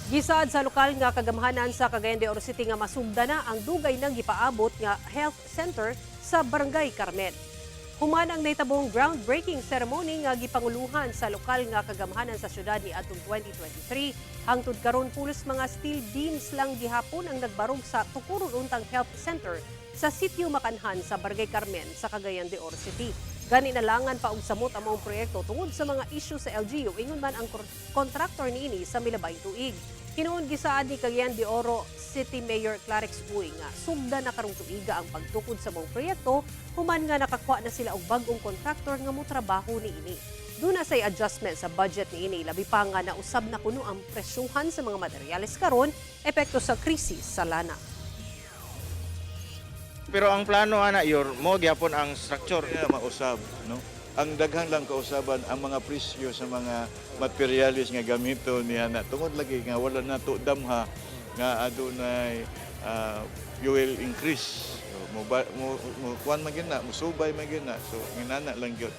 Gisaad sa lokal nga kagamhanan sa Cagayan de Oro City nga masugda na ang dugay nang gipaabot nga health center sa Barangay Carmen. Human ang nahitabong groundbreaking ceremony nga gipanguluhan sa lokal nga kagamhanan sa syudad ni adtong 2023, hangtod karon pulos mga steel beams lang gihapon ang nagbarog sa tukuron untang health center sa Sitio Makanhan sa Barangay Carmen sa Cagayan de Oro City. Gani nalangan pa og samot ang maong proyekto tungod sa mga issue sa LGU, ingon man ang contractor niini sa milabayng tuig. Hinuon gisaad ni Cagayan de Oro City Mayor Klarex Uy nga sugda na karong tuiga ang pagtukod sa maong proyekto human nga nakakuha na sila og bag-ong kontraktor nga motrabaho niini. Duna say adjustment sa budget niini, labi pa nga nausab na kuno ang presyuhan sa mga materyales karon epekto sa krisis sa lana. Pero ang plano ana yor mo gyapon ang structure. Kaya mausab, no? Ang daghan lang kausaban ang mga presyo sa mga materyales nga gamito niya na tungod lagi nga wala na to damha nga adunay fuel increase. So, mo, ba, mo, mo kuan man gyud na, musubay man gyud na. So inana lang gyud.